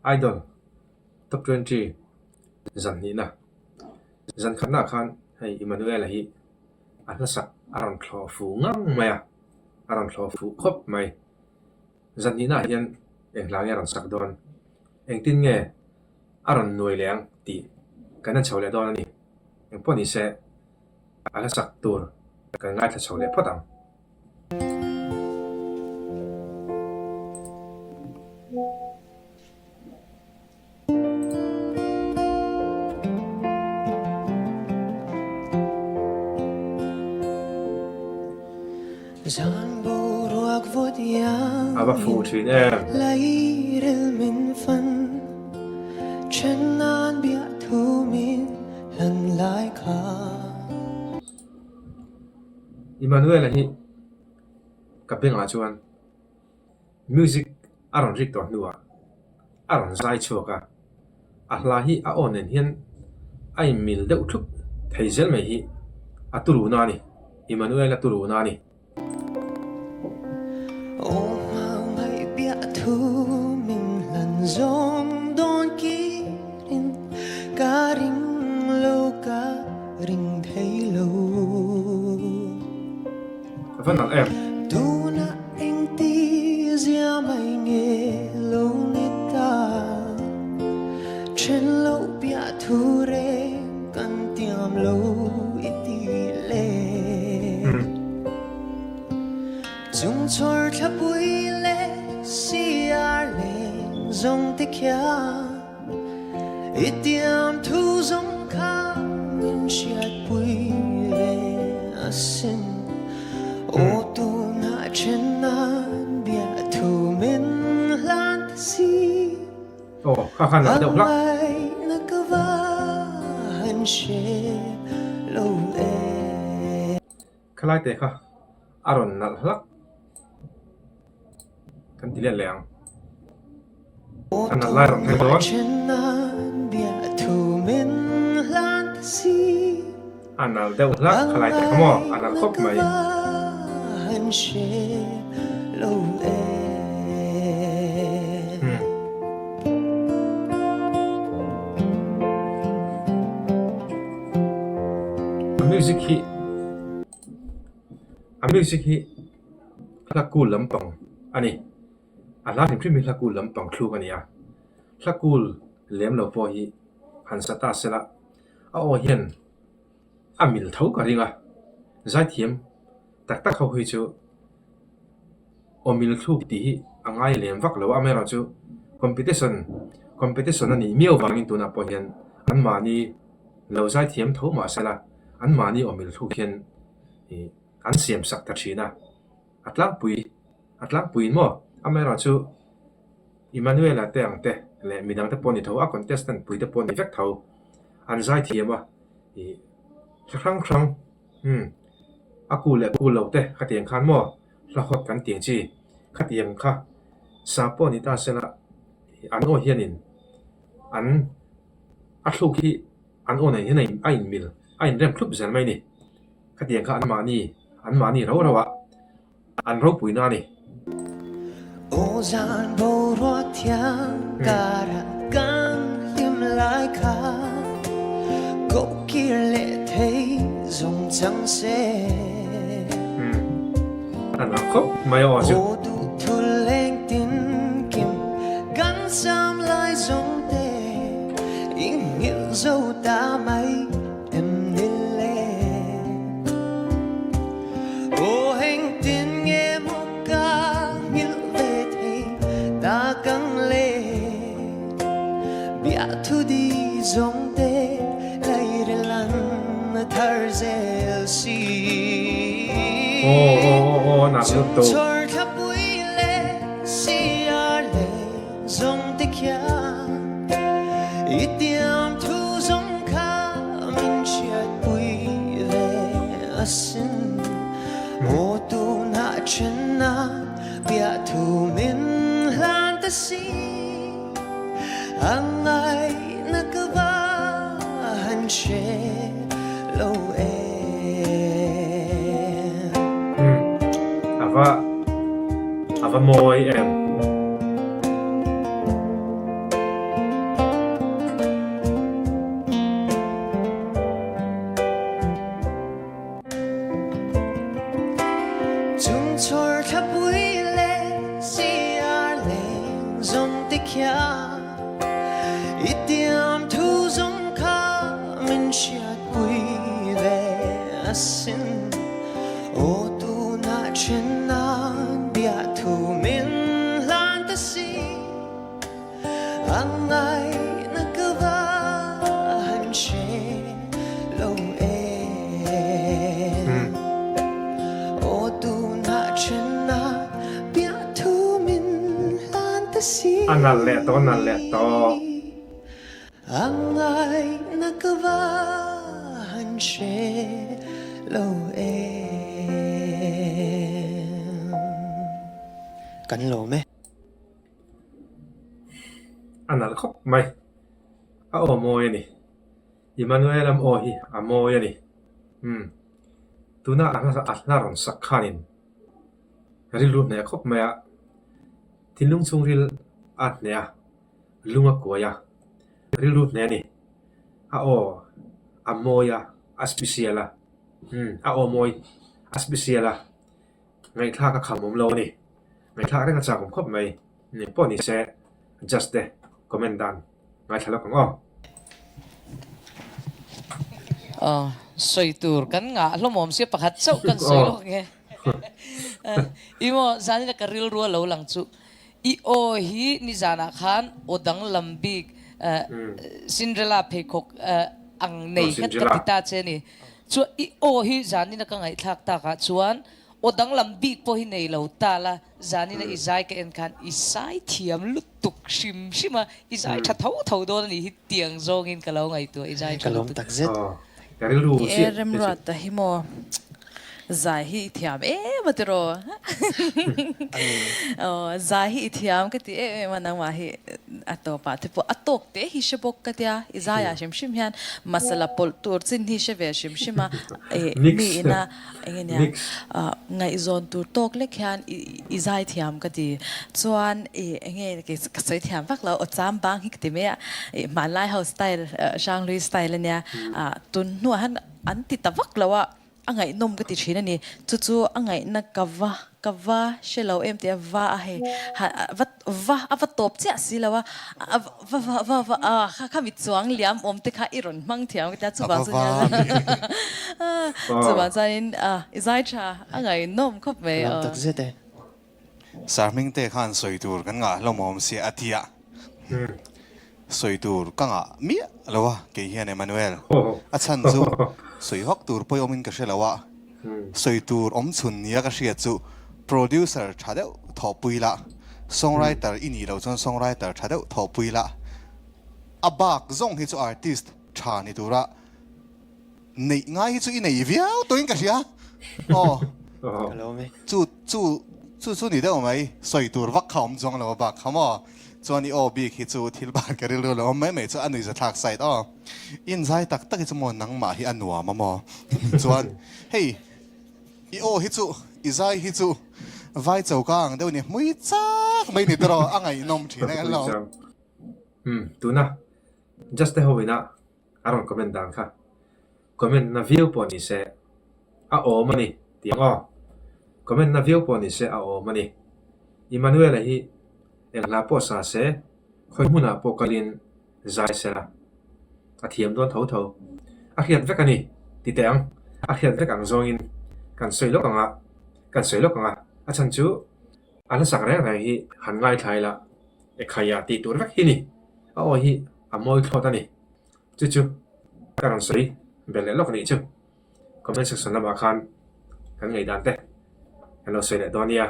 Idol Top 20 zan hnihna zan khatnaah khan hei Emmanuel-a hi a hlasak a rawn thlawh fu ngang mai a, a rawn thlawh fuh khawp mai. Zan hnihnaah hian eng hla nge a rawn sak dawn? Engtin nge a rawn nuai leh ang tih kan en chho leh dawn a ni. Engpawh ni se a hlasak tur kan ngaithla chho leh phawt ang. A va fuh thin em? Emmanuel-a hi ka bengah chuan Music a rawn rik tawh hnuah a rawn zai chhuak a, a hla hi a aw nen hian a inmil deuh thup thei zel mai hi a turuna a ni, Emmanuel-a turuna a ni. A va nalh em? Engtizia mai nge lo ni ta Then lo piah thu reng kan tiam lo i ti le Chung chhawr thlapui leh siar leng zawng te khian I tiam thu zawng kha min hriatpui ve asin. Aw tunah then nan biah thu min hlan ta si. Aw kha khan a deuh hlak. Angaihna ka va han hre lo e. Khalai te kha a rawn nalh hlak. Kan ti let leh ang. A nalh lai rawn thleng dawn. A nalh deuh hlak khalai te kha maw a nalh khawp mai. A music hi a music hi Hla kul lampang a ni. A hla hrim hrim hi hla kul lampang thluk a ni a. Hla kul lem lo pawh hi han sa ta sela a aw hian a mil tho ka ring a. Zaithiam tak tak ho hi chu aw mil thluk tih hi a ngai lem vak lo a. Amaherawhchu competition competition a nih miau vangin tunah pawh hian anmahni lo zaithiam tho mah sela anmahni aw mil thluk hian ih An siam sak ta thin a, a tlangpui a tlangpuiin maw? Amaherawhchu Emmanuel-a te ang te leh midang te pawh ni tho, a contestant pui te pawh ni vek tho, an zai thiam a, ih hla hrang hrang umm a kul leh kul lo te khatiang khan maw hla hawt kan tih ang chi khatiang kha sa pawh ni ta sela an aw hianin an a thluk hi an aw nen hian a inmil a inrem thlup zel mai a ni. Khatiang kha anmahni, anmahni rau rau ah an ropui na a ni. Aw zan boruak thiang karah kan hlim lai kha koh kir leh thei zawng chang se. A nalh khawp mai aw chu. Aw duh thul leng tin kim kan sam lai zawng te i nghilh zo ta mai. Em ni le Aw engtin nge maw ka nghilh ve thei ta kang le Biahthu di zawng te lairel an thar zel si Aw aw aw aw nalh Chung lutuk. chhawr thlapui leh siar leh zawng te khian I tiam thu zawng kha min hriatpui ve asin. Aw tunah thenna piah thu min hlan ta si. A ngaihna ka va han hre lo em. A va a va mawi em. khian I tiam thu zawng kha min hriatpui ve asin Aw tunah then nan biahthu min hlan ta si A ngaihna ka va han hre lo em Aw tunah then a biahthu min hlan ta si A nalh leh tawh, a nalh leh tawh. A ngaihna ka va han hre lo em Kan lawm e. A nalh khawp mai. A aw mawi a ni. Emmanuel am aw hi a mawi a ni. Umm. Tuna a hla rawn sak khanin rilru hneh khawp mai a. Thinlung chhungril a hneh a, lung a kuai a, rilru hneh a ni. A aw a mawi a, a special a. Umm a aw mawi a special a. Ngaihthlak a kham awm lo a ni. Ngaihthlak reng a chak awm khawp mai. Eng pawh ni se just te comment dan ngaithla lawk ang aw. Aw, sawi tur kan ngah hlawm awm sia pakhat chauh kan sawi lawk nge. I maw zanina ka rilru a lo lang chu i aw hi nizanah khan aw danglam bik Cinderella pheikhawk ang nei khat ka ti ta che ni. Chuan i aw hi zanina ka ngaihthlak takah chuan aw danglam bik pawh hi nei lo ta la, zanina i zai ka en khan i zai thiam lutuk hrim hrim a, i zai tha tho tho dawn a nih hi tiang zawngin ka lo ngaihtuah i zai tha lutuk. Ka rilru Ni e Remruata hi maw zai hi i thiam em a tiraw? Aw zai hi i thiam ka ti em em a nangmah hi a tawpah te pawh a tawk teh hi hre bawk ka tia i zaiah hrim hrim hian masala pawlh tur chin hi hre ve hrim hrim a ih mi ina eng nge nia ngaihzawn tur tawk lek hian i zai thiam ka ti chuan ih eng nge ka sawi thiam vak lo aw cham bang hi ka ti mai a ih hmanlai ho style Hranghlui style ania tun hnuah hian an ti ta vak lo a. A ngaihnawm ka ti thin a ni. Chu chu a ngaihna ka va ka va hre lo em tih a va a hei ha va va a va tawp chiah si lo a a va va va va a kha kha mi chuang liam awm te kha i rawn hmang thiam ka ti a chuvang chu nia chuvang chuanin a i zai tha a ngaihnawm khawp mai Lam tak zet e. Sir Hmingte khan sawi tur kan ngah hlawm awm sia a ti a. Sawi tur ka ngah miah lo a, kei hian Emmanuel. A chhan chu sawi vak tur pawi awmin ka hre lo a, sawi tur awm chhun nia ka hriat chu producer tha deuh thawhpui la, songwriter i nih loh chuan songwriter tha deuh thawhpui la, a bak zawng hi chu artist tha ni tura neih ngai hi chu i nei viau tawhin ka hria. Aw. Chu chu chu chu ni deuh mai, sawi tur vak kha awm chuang lo a bak kha maw? Chuan i aw bik hi chu thil ban ka rilru lo awm mai mai chu a nuihza thlak side aw. Inzai tak tak hi chu maw nangmah hi a nuam a maw? Chuan hei i aw hi chu i zai hi chu vai choka ang deuh ni hmui chak mai ni tawh a ngaihnawm thin a lo. Umm tuna just te ho ina a rawn comment dan kha comment na viau pawh ni se a awm a ni tih ang aw. Comment na viau pawh ni se a awm a ni. Emmanuel-a hi eng hla pawh sa se khawi hmunah pawh kalin zai se la a thiam dawn tho tho. A hriat vek a ni ti teh ang. A hriat vek ang zawngin kan sawi lawk ang a, kan sawi lawk ang a. A chhan chu a hla sak reng reng hi han ngaithla ila ekhaiah tih tur vek hi ni. A aw hi a mawi thlawt a ni. Chu chu ka rawn sawi belh leh lawk anih chu. Comment section lamah khan kan ngaihdan te kan lo sawi leh dawn nia.